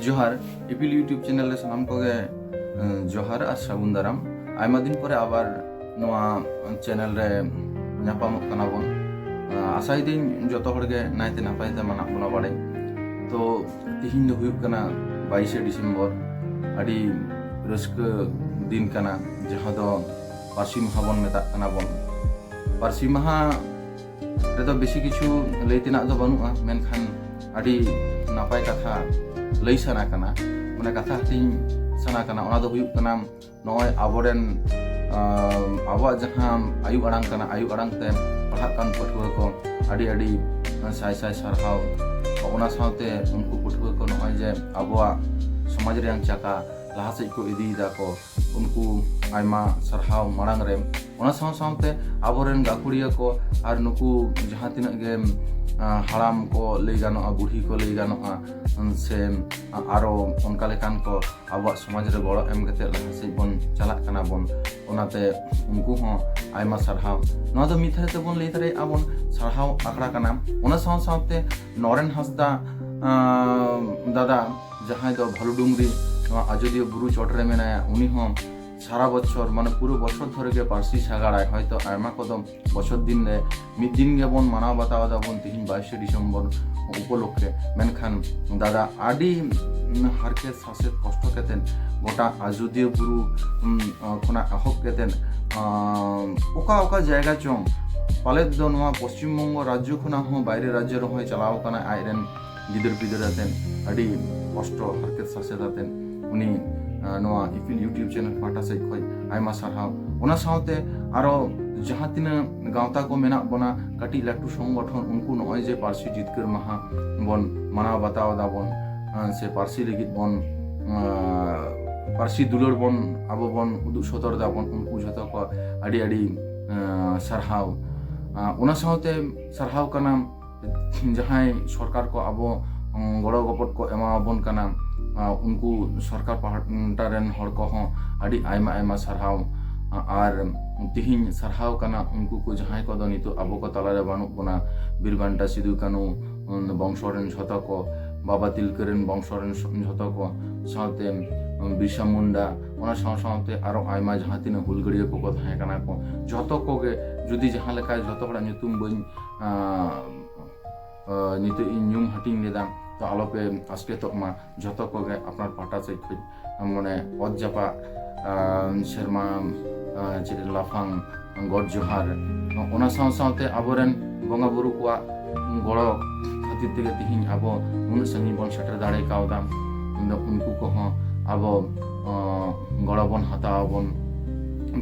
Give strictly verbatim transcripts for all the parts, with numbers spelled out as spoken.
ᱡᱚᱦᱟᱨ, ᱤᱯᱤᱞ YouTube channel ᱨᱮ ᱥᱟᱱᱟᱢ ᱠᱚᱜᱮ ᱮᱸ, ᱡᱚᱦᱟᱨ ᱟᱨ ᱥᱟᱹᱜᱩᱱ ᱫᱟᱨᱟᱢ᱾ ᱟᱭᱢᱟ ᱫᱤᱱ ᱯᱚᱨᱮ ᱟᱵᱟᱨ ᱱᱚᱣᱟ ᱪᱮᱱᱮᱞ ᱨᱮ ᱧᱟᱯᱟᱢᱚᱜ ᱠᱟᱱᱟ ᱵᱚᱱ᱾ ᱟᱸ, ᱟᱥᱟᱭᱮᱫᱟᱹᱧ ᱡᱚᱛᱚ ᱦᱚᱲ ᱜᱮ ᱱᱟᱭᱛᱮ ᱱᱟᱯᱟᱭ ᱛᱮ ᱢᱮᱱᱟᱜ ᱵᱚᱱᱟ ᱵᱟᱲᱮ᱾ ᱛᱚ, ᱛᱤᱦᱤᱧ ᱫᱚ ᱦᱩᱭᱩᱜ ᱠᱟᱱᱟ ᱵᱟᱭᱤᱥᱮ ᱰᱤᱥᱮᱢᱵᱚᱨ, ᱟᱹᱰᱤ ᱨᱟᱹᱥᱠᱟᱹ ᱫᱤᱱ ᱠᱟᱱᱟ, ᱡᱟᱦᱟᱸ ᱫᱚ ᱯᱟᱹᱨᱥᱤ ᱢᱟᱦᱟ ᱵᱚᱱ ᱢᱮᱛᱟᱜ ᱠᱟᱱᱟ ᱵᱚᱱ᱾ ᱯᱟᱹᱨᱥᱤ ᱢᱟᱦᱟ ᱨᱮᱫᱚ ᱵᱮᱥᱤ ᱠᱤᱪᱷᱩ ᱞᱟᱹᱭ ᱛᱮᱱᱟᱜ ᱫᱚ ᱵᱟᱹᱱᱩᱜᱼᱟ, ᱢᱮᱱᱠᱷᱟᱱ ᱟᱹᱰᱤ ᱱᱟᱯᱟᱭ ᱠᱟᱛᱷᱟ ᱞᱟᱹᱭ ᱥᱟᱱᱟ ᱠᱟᱱᱟ, ᱢᱟᱱᱮ ᱠᱟᱛᱷᱟ ᱦᱟᱹᱴᱤᱧ ᱥᱟᱱᱟ ᱠᱟᱱᱟ᱾ ᱚᱱᱟ ᱫᱚ ᱦᱩᱭᱩᱜ ᱠᱟᱱᱟ ᱱᱚᱜᱼᱚᱭ ᱟᱵᱚᱨᱮᱱ, ᱟᱸ, ᱟᱵᱚᱣᱟᱜ ᱡᱟᱦᱟᱸ ᱟᱭᱳ ᱟᱲᱟᱝ ᱠᱟᱱᱟ, ᱟᱭᱳ ᱟᱲᱟᱝ ᱛᱮ ᱯᱟᱲᱦᱟᱜ ᱠᱟᱱ ᱯᱟᱹᱴᱷᱩᱣᱟᱹ ᱠᱚ ᱟᱹᱰᱤ ᱟᱹᱰᱤ ᱥᱟᱭ ᱥᱟᱭ ᱥᱟᱨᱦᱟᱣ᱾ ᱚᱱᱟ ᱥᱟᱶᱛᱮ ᱩᱱᱠᱩ ᱯᱟᱹᱴᱷᱩᱣᱟᱹ ᱠᱚ ᱱᱚᱜᱼᱚᱭ ᱡᱮ ᱟᱵᱚᱣᱟᱜ ᱥᱚᱢᱟᱡᱽ ᱨᱮᱭᱟᱜ ᱪᱟᱠᱟ ᱞᱟᱦᱟ ᱥᱮᱫ ᱠᱚ ᱤᱫᱤᱭᱮᱫᱟ ᱠᱚ, ᱩᱱᱠᱩ ᱟᱭᱢᱟ ᱥᱟᱨᱦᱟᱣ ᱢᱟᱲᱟᱝ ᱨᱮ᱾ ᱚᱱᱟ ᱥᱟᱶ ᱥᱟᱶᱛᱮ ᱟᱵᱚᱨᱮᱱ ᱜᱟᱹᱠᱷᱩᱲᱤᱭᱟᱹ ᱠᱚ ᱟᱨ ᱱᱩᱠᱩ ᱡᱟᱦᱟᱸ ᱛᱤᱱᱟᱹᱜ ᱜᱮ, ᱟᱸ, ᱦᱟᱲᱟᱢ ᱠᱚ ᱞᱟᱹᱭ ᱜᱟᱱᱚᱜᱼᱟ, ᱵᱩᱲᱦᱤ ᱠᱚ ᱞᱟᱹᱭ ᱜᱟᱱᱚᱜᱼᱟ, ᱥᱮ ᱟᱨᱚ ᱚᱱᱠᱟ ᱞᱮᱠᱟᱱ ᱠᱚ ᱟᱵᱚᱣᱟᱜ ᱥᱚᱢᱟᱡᱽ ᱨᱮ ᱜᱚᱲᱚ ᱮᱢ ᱠᱟᱛᱮ ᱞᱟᱦᱟ ᱥᱮᱫ ᱵᱚᱱ ᱪᱟᱞᱟᱜ ᱠᱟᱱᱟ ᱵᱚᱱ᱾ ᱚᱱᱟᱛᱮ ᱩᱱᱠᱩ ᱦᱚᱸ ᱟᱭᱢᱟ ᱥᱟᱨᱦᱟᱣ᱾ ᱱᱚᱣᱟ ᱫᱚ ᱢᱤᱫ ᱫᱷᱟᱨᱮ ᱛᱮᱵᱚᱱ ᱞᱟᱹᱭ ᱫᱟᱲᱮᱭᱟᱜᱼᱟ ᱵᱚᱱ ᱥᱟᱨᱦᱟᱣ ᱟᱠᱷᱲᱟ ᱠᱟᱱᱟ᱾ ᱚᱱᱟ ᱥᱟᱶ ᱥᱟᱶᱛᱮ ᱱᱚᱨᱮᱱ ᱦᱟᱸᱥᱫᱟ, ᱟᱸ, ᱫᱟᱫᱟ, ᱡᱟᱦᱟᱸᱭ ᱫᱚ ᱵᱷᱟᱞᱩᱰᱩᱝᱨᱤ ᱱᱚᱣᱟ ᱟᱡᱚᱫᱤᱭᱟᱹ ᱵᱩᱨᱩ ᱪᱚᱴ ᱨᱮ ᱢᱮᱱᱟᱭᱟ, ᱩᱱᱤ ᱦᱚᱸ ᱥᱟᱨᱟ ᱵᱚᱪᱷᱚᱨ, ᱢᱟᱱᱮ ᱯᱩᱨᱟᱹ ᱵᱚᱪᱷᱚᱨ ᱫᱷᱚᱨᱮ ᱜᱮ ᱯᱟᱹᱨᱥᱤ ᱥᱟᱜᱟᱲᱟᱭ᱾ ᱦᱚᱭᱛᱚ ᱟᱭᱢᱟ ᱠᱚᱫᱚ ᱵᱚᱪᱷᱚᱨ ᱫᱤᱱ ᱨᱮ ᱢᱤᱫ ᱫᱤᱱ ᱜᱮᱵᱚᱱ ᱢᱟᱱᱟᱣ ᱵᱟᱛᱟᱣ ᱮᱫᱟ ᱵᱚᱱ ᱛᱤᱦᱤᱧ ᱵᱟᱭᱤᱥᱮ ᱰᱤᱥᱮᱢᱵᱚᱨ ᱩᱯᱚᱞᱚᱠᱠᱷᱮ, ᱢᱮᱱᱠᱷᱟᱱ ᱫᱟᱫᱟ ᱟᱹᱰᱤ, ᱩᱢ, ᱦᱟᱨᱠᱮᱛ ᱥᱟᱥᱮᱛ ᱠᱚᱥᱴᱚ ᱠᱟᱛᱮᱫ ᱜᱚᱴᱟ ᱟᱡᱚᱫᱤᱭᱟᱹ ᱵᱩᱨᱩ, ᱩᱢ, ᱠᱷᱚᱱᱟᱜ ᱮᱦᱚᱵ ᱠᱟᱛᱮᱫ, ᱟᱸ, ᱚᱠᱟ ᱚᱠᱟ ᱡᱟᱭᱜᱟ ᱪᱚᱝ, ᱯᱟᱞᱮᱫ ᱫᱚ ᱱᱚᱣᱟ ᱯᱚᱥᱪᱤᱢ ᱵᱚᱝᱜᱚ ᱨᱟᱡᱽᱡᱚ ᱠᱷᱚᱱᱟᱜ ᱦᱚᱸ ᱵᱟᱭᱨᱮ ᱨᱟᱡᱽᱡᱚ ᱨᱮᱦᱚᱸᱭ ᱪᱟᱞᱟᱣ ᱟᱠᱟᱱᱟ ᱟᱡᱨᱮᱱ ᱜᱤᱫᱟᱹᱨ ᱯᱤᱫᱟᱹᱨ ᱟᱛᱮᱫ, ᱟᱹᱰᱤ ᱠᱚᱥᱴᱚ ᱦᱟᱨᱠᱮᱛ ᱥᱟᱥᱮᱛ ᱟᱛᱮᱫ᱾ ᱩᱱᱤ, ᱟᱸ, ᱱᱚᱣᱟ ᱤᱯᱤᱞ YouTube ᱪᱮᱱᱮᱞ ᱯᱟᱦᱴᱟ ᱥᱮᱫ ᱠᱷᱚᱱ ᱟᱭᱢᱟ ᱥᱟᱨᱦᱟᱣ᱾ ᱚᱱᱟ ᱥᱟᱶᱛᱮ ᱟᱨᱚ ᱡᱟᱦᱟᱸ ᱛᱤᱱᱟᱹᱜ ᱜᱟᱶᱛᱟ ᱠᱚ ᱢᱮᱱᱟᱜ ᱵᱚᱱᱟ, ᱠᱟᱹᱴᱤᱡ ᱞᱟᱹᱴᱩ ᱥᱚᱝᱜᱚᱴᱷᱚᱱ, ᱩᱱᱠᱩ ᱱᱚᱜᱼᱚᱭ ᱡᱮ ᱯᱟᱹᱨᱥᱤ ᱡᱤᱛᱠᱟᱹᱨ ᱢᱟᱦᱟ ᱵᱚᱱ ᱢᱟᱱᱟᱣ ᱵᱟᱛᱟᱣ ᱮᱫᱟ ᱵᱚᱱ, ᱟᱸ, ᱥᱮ ᱯᱟᱹᱨᱥᱤ ᱞᱟᱹᱜᱤᱫ ᱵᱚᱱ, ᱟᱸ, ᱯᱟᱹᱨᱥᱤ ᱫᱩᱞᱟᱹᱲ ᱵᱚᱱ ᱟᱵᱚ ᱵᱚᱱ ᱩᱫᱩᱜ ᱥᱚᱫᱚᱨ ᱮᱫᱟ ᱵᱚᱱ, ᱩᱱᱠᱩ ᱡᱷᱚᱛᱚ ᱠᱚ ᱟᱹᱰᱤ ᱟᱹᱰᱤ, ᱟᱸ, ᱥᱟᱨᱦᱟᱣ᱾ ᱟᱸ, ᱚᱱᱟ ᱥᱟᱶᱛᱮ ᱥᱟᱨᱦᱟᱣ ᱠᱟᱱᱟ ᱡᱟᱦᱟᱸᱭ ᱥᱚᱨᱠᱟᱨ ᱠᱚ ᱟᱵᱚ, ᱩᱸ, ᱜᱚᱲᱚ ᱜᱚᱯᱚᱲ ᱠᱚ ᱮᱢᱟᱵᱚᱱ ᱠᱟᱱᱟ, ᱟᱸ, ᱩᱱᱠᱩ ᱥᱚᱨᱠᱟᱨ ᱯᱟᱦᱴᱟ ᱨᱮᱱ ᱦᱚᱲ ᱠᱚᱦᱚᱸ ᱟᱹᱰᱤ ᱟᱭᱢᱟ ᱟᱭᱢᱟ ᱥᱟᱨᱦᱟᱣ᱾ ᱟᱨ ᱛᱤᱦᱤᱧ ᱥᱟᱨᱦᱟᱣ ᱠᱟᱱᱟ ᱩᱱᱠᱩ ᱠᱚ ᱡᱟᱦᱟᱸᱭ ᱠᱚᱫᱚ ᱱᱤᱛᱚᱜ ᱟᱵᱚ ᱠᱚ ᱛᱟᱞᱟᱨᱮ ᱵᱟᱹᱱᱩᱜ ᱵᱚᱱᱟ, ᱵᱤᱨ ᱵᱟᱱᱴᱟ ᱥᱤᱫᱩ ᱠᱟᱹᱱᱩ, ᱩᱸ, ᱵᱚᱝᱥᱚ ᱨᱮᱱ ᱡᱷᱚᱛᱚ ᱠᱚ, ᱵᱟᱵᱟ ᱛᱤᱞᱠᱟᱹ ᱨᱮᱱ ᱵᱚᱝᱥᱚ ᱨᱮᱱ ᱡᱷᱚᱛᱚ ᱠᱚ, ᱥᱟᱶᱛᱮ ᱵᱤᱨᱥᱟ ᱢᱩᱱᱰᱟ, ᱚᱱᱟ ᱥᱟᱶ ᱥᱟᱶᱛᱮ ᱟᱨᱚ ᱟᱭᱢᱟ ᱡᱟᱦᱟᱸ ᱛᱤᱱᱟᱹᱜ ᱦᱩᱞᱜᱟᱹᱨᱤᱭᱟᱹ ᱠᱚᱠᱚ ᱛᱟᱦᱮᱸ ᱠᱟᱱᱟ ᱠᱚ, ᱡᱷᱚᱛᱚ ᱠᱚᱜᱮ ᱡᱩᱫᱤ ᱡᱟᱦᱟᱸ ᱞᱮᱠᱟ ᱡᱷᱚᱛᱚ ᱦᱚᱲᱟᱜ ᱧᱩᱛᱩᱢ ᱵᱟᱹᱧ, ᱟᱸ, ᱟᱸ, ᱱᱤᱛᱚᱜ ᱤᱧ ᱧᱩᱢ ᱦᱟᱹᱴᱤᱧ ᱞᱮᱫᱟ, ᱛᱚ ᱟᱞᱚᱯᱮ ᱟᱥᱠᱮᱛᱚᱜ ᱢᱟ, ᱡᱷᱚᱛᱚ ᱠᱚᱜᱮ ᱟᱯᱱᱟᱨ ᱯᱟᱦᱴᱟ ᱥᱮᱫ ᱠᱷᱚᱱ ᱢᱟᱱᱮ ᱚᱛ ᱡᱟᱯᱟᱜ, ᱟᱸ, ᱥᱮᱨᱢᱟ, ᱟᱸ, ᱪᱮᱫ ᱞᱟᱯᱷᱟᱝ ᱜᱚᱰ ᱡᱚᱦᱟᱨ᱾ ᱚᱱᱟ ᱥᱟᱶ ᱥᱟᱶᱛᱮ ᱟᱵᱚᱨᱮᱱ ᱵᱚᱸᱜᱟ ᱵᱩᱨᱩ ᱠᱚᱣᱟᱜ ᱜᱚᱲᱚ ᱠᱷᱟᱹᱛᱤᱨ ᱛᱮᱜᱮ ᱛᱤᱦᱤᱧ ᱟᱵᱚ ᱩᱱᱟᱹᱜ ᱥᱟᱺᱜᱤᱧ ᱵᱚᱱ ᱥᱮᱴᱮᱨ ᱫᱟᱲᱮ ᱠᱟᱣᱫᱟ᱾ ᱩᱱᱠᱩ ᱠᱚᱦᱚᱸ ᱟᱵᱚ, ᱟᱸ, ᱜᱚᱲᱚ ᱵᱚᱱ ᱦᱟᱛᱟᱣ ᱟᱵᱚᱱ᱾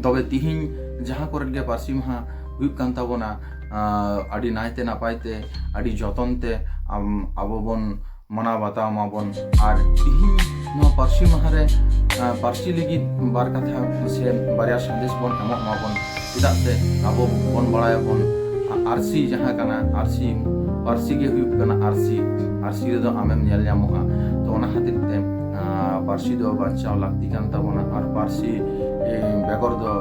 ᱛᱚᱵᱮ ᱛᱤᱦᱤᱧ ᱡᱟᱦᱟᱸ ᱠᱚᱨᱮ ᱜᱮ ᱯᱟᱹᱨᱥᱤ ᱢᱟᱦᱟ ᱦᱩᱭᱩᱜ ᱠᱟᱱ ᱛᱟᱵᱚᱱᱟ, ᱟᱸ, ᱟᱹᱰᱤ ᱱᱟᱭᱛᱮ ᱱᱟᱯᱟᱭ ᱛᱮ, ᱟᱹᱰᱤ ᱡᱚᱛᱚᱱ ᱛᱮ ᱟᱢ, ᱟᱵᱚ ᱵᱚᱱ ᱢᱟᱱᱟᱣ ᱵᱟᱛᱟᱣ ᱢᱟᱵᱚᱱ᱾ ᱟᱨ ᱛᱤᱦᱤᱧ ᱱᱚᱣᱟ ᱯᱟᱹᱨᱥᱤ ᱢᱟᱦᱟ ᱨᱮ, ᱟᱸ, ᱯᱟᱹᱨᱥᱤ ᱞᱟᱹᱜᱤᱫ ᱵᱟᱨ ᱠᱟᱛᱷᱟ ᱥᱮ ᱵᱟᱨᱭᱟ ᱥᱟᱸᱫᱮᱥ ᱵᱚᱱ ᱮᱢᱚᱜ ᱢᱟᱵᱚᱱ᱾ ᱪᱮᱫᱟᱜ ᱥᱮ ᱟᱵᱚ ᱵᱚᱱ ᱵᱟᱲᱟᱭᱟᱵᱚᱱ, ᱟ-, ᱟᱹᱨᱥᱤ ᱡᱟᱦᱟᱸ ᱠᱟᱱᱟ, ᱟᱹᱨᱥᱤ, ᱯᱟᱹᱨᱥᱤ ᱜᱮ ᱦᱩᱭᱩᱜ ᱠᱟᱱᱟ ᱟᱹᱨᱥᱤ᱾ ᱟᱹᱨᱥᱤ ᱨᱮᱫᱚ ᱟᱢᱮᱢ ᱧᱮᱞ ᱧᱟᱢᱚᱜᱼᱟ᱾ ᱛᱚ ᱚᱱᱟ ᱠᱷᱟᱹᱛᱤᱨ ᱛᱮ, ᱟᱸ, ᱯᱟᱹᱨᱥᱤ ᱫᱚ ᱵᱟᱧᱪᱟᱣ ᱞᱟᱹᱠᱛᱤ ᱠᱟᱱ ᱛᱟᱵᱚᱱᱟ᱾ ᱟᱨ ᱯᱟᱹᱨᱥᱤ, ᱮ, ᱵᱮᱜᱚᱨ ᱫᱚ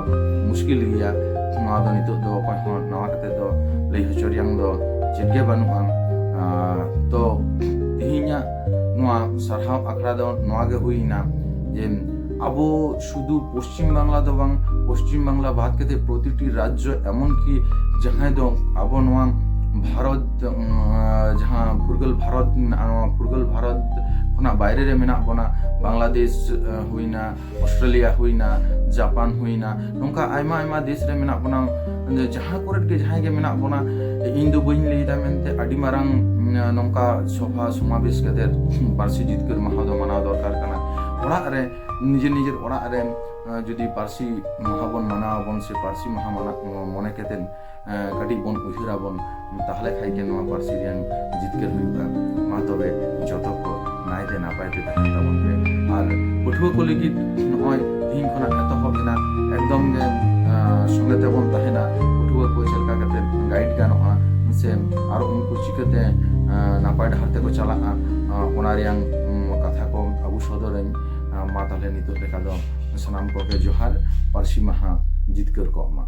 ᱢᱩᱥᱠᱤᱞ ᱜᱮᱭᱟ᱾ ᱱᱚᱣᱟ ᱫᱚ ᱱᱤᱛᱚᱜ ᱫᱚ ᱚᱠᱚᱭ ᱦᱚᱸ ᱱᱟᱣᱟ ᱠᱟᱛᱮ ᱫᱚ ᱞᱟᱹᱭ ᱦᱚᱪᱚ ᱨᱮᱭᱟᱝ ᱫᱚ ᱪᱮᱫ ᱜᱮ ᱵᱟᱹᱱᱩᱜᱼᱟ᱾ ᱟᱸ, ᱛᱚ ᱛᱮᱦᱮᱧᱟᱜ ᱱᱚᱣᱟ ᱥᱟᱨᱦᱟᱣ ᱟᱠᱷᱲᱟ ᱫᱚ ᱱᱚᱣᱟ ᱜᱮ ᱦᱩᱭᱱᱟ ᱡᱮ ᱟᱵᱚ ᱥᱩᱫᱷᱩ ᱯᱚᱥᱪᱤᱢ ᱵᱟᱝᱞᱟ ᱫᱚ ᱵᱟᱝ, ᱯᱚᱥᱪᱤᱢ ᱵᱟᱝᱞᱟ ᱵᱟᱫ ᱠᱟᱛᱮ ᱯᱨᱚᱛᱤᱴᱤ ᱨᱟᱡᱽᱡᱚ, ᱮᱢᱚᱱᱠᱤ ᱡᱟᱦᱟᱸᱭ ᱫᱚ ᱟᱵᱚ ᱱᱚᱣᱟ ᱵᱷᱟᱨᱚᱛ, ᱩᱸ, ᱡᱟᱦᱟᱸ ᱯᱷᱩᱨᱜᱟᱹᱞ ᱵᱷᱟᱨᱚᱛ ᱢᱮᱱᱟᱜᱼᱟ, ᱱᱚᱣᱟ ᱯᱷᱩᱨᱜᱟᱹᱞ ᱵᱷᱟᱨᱚᱛ ᱠᱷᱚᱱᱟᱜ ᱵᱟᱭᱨᱮ ᱨᱮ ᱢᱮᱱᱟᱜ ᱵᱚᱱᱟ, ᱵᱟᱝᱞᱟᱫᱮᱥ, ᱟᱸ, ᱦᱩᱭᱱᱟ, ᱚᱥᱴᱨᱮᱞᱤᱭᱟ ᱦᱩᱭᱱᱟ, ᱡᱟᱯᱟᱱ ᱦᱩᱭᱱᱟ, ᱱᱚᱝᱠᱟ ᱟᱭᱢᱟ ᱟᱭᱢᱟ ᱫᱮᱥ ᱨᱮ ᱢᱮᱱᱟᱜ ᱵᱚᱱᱟ᱾ ᱡᱟᱦᱟᱸ ᱠᱚᱨᱮ ᱜᱮ ᱡᱟᱦᱟᱸᱭ ᱜᱮ ᱢᱮᱱᱟᱜ ᱵᱚᱱᱟ, ᱤᱧ ᱫᱚ ᱵᱟᱹᱧ ᱞᱟᱹᱭᱫᱟ ᱢᱮᱱᱛᱮ ᱟᱹᱰᱤ ᱢᱟᱨᱟᱝ, ᱩᱸ, ᱱᱚᱝᱠᱟ ᱥᱚᱵᱷᱟ ᱥᱚᱢᱟᱵᱮᱥ ᱠᱟᱛᱮ ᱯᱟᱹᱨᱥᱤ ᱡᱤᱛᱠᱟᱹᱨ ᱢᱟᱦᱟ ᱫᱚ ᱢᱟᱱᱟᱣ ᱫᱚᱨᱠᱟᱨ ᱠᱟᱱᱟ᱾ ᱚᱲᱟᱜ ᱨᱮ, ᱱᱤᱡᱮᱨ ᱱᱤᱡᱮᱨ ᱚᱲᱟᱜ ᱨᱮ, ᱟᱸ, ᱡᱩᱫᱤ ᱯᱟᱹᱨᱥᱤ ᱢᱟᱦᱟ ᱵᱚᱱ ᱢᱟᱱᱟᱣ ᱟᱵᱚᱱ ᱥᱮ ᱯᱟᱹᱨᱥᱤ ᱢᱟᱦᱟ ᱢᱟᱱᱟ-, ᱢᱚᱱᱮ ᱠᱟᱛᱮ, ᱟᱸ, ᱠᱟᱹᱴᱤᱡ ᱵᱚᱱ ᱩᱭᱦᱟᱹᱨ ᱟᱵᱚᱱ, ᱛᱟᱦᱞᱮ ᱠᱷᱟᱡ ᱜᱮ ᱱᱚᱣᱟ ᱯᱟᱹᱨᱥᱤ ᱨᱮᱭᱟᱝ ᱡᱤᱛᱠᱟᱹᱨ ᱦᱩᱭᱩᱜᱼᱟ᱾ ᱢᱟ ᱛᱚᱵᱮ ᱡᱚᱛᱚ ᱠᱚ ᱱᱟᱭᱛᱮ ᱱᱟᱯᱟᱭ ᱛᱮ ᱛᱟᱦᱮᱱ ᱛᱟᱵᱚᱱ ᱯᱮ᱾ ᱟᱨ ᱯᱟᱹᱴᱷᱩᱣᱟᱹ ᱠᱚ ᱞᱟᱹᱜᱤᱫ ᱱᱚᱜᱼᱚᱭ ᱛᱤᱦᱤᱧ ᱠᱷᱚᱱᱟᱜ ᱮᱛᱚᱦᱚᱵ ᱮᱱᱟ, ᱮᱠᱫᱚᱢ ᱜᱮ, ᱟᱸ, ᱥᱚᱸᱜᱮ ᱛᱮᱵᱚᱱ ᱛᱟᱦᱮᱱᱟ᱾ ᱯᱟᱹᱴᱷᱩᱣᱟᱹ ᱠᱚ ᱪᱮᱫ ᱞᱮᱠᱟ ᱠᱟᱛᱮ ᱜᱟᱭᱤᱰ ᱜᱟᱱᱚᱜᱼᱟ ᱥᱮ ᱟᱨ ᱩᱱᱠᱩ ᱪᱤᱠᱟᱹᱛᱮ, ᱟᱸ, ᱱᱟᱯᱟᱭ ᱰᱟᱦᱟᱨ ᱛᱮᱠᱚ ᱪᱟᱞᱟᱜᱼᱟ, ᱟᱸ, ᱚᱱᱟ ᱨᱮᱭᱟᱝ, ᱩᱸ, ᱠᱟᱛᱷᱟ ᱠᱚ ᱟᱹᱜᱩ ᱥᱚᱫᱚᱨᱟᱹᱧ᱾ ᱟᱸ, ᱢᱟ ᱛᱟᱦᱞᱮ ᱱᱤᱛᱚᱜ ᱞᱮᱠᱟ ᱫᱚ ᱥᱟᱱᱟᱢ ᱠᱚᱜᱮ ᱡᱚᱦᱟᱨ, ᱯᱟᱹᱨᱥᱤ ᱢᱟᱦᱟ ᱡᱤᱛᱠᱟᱹᱨ ᱠᱚᱜ ᱢᱟ᱾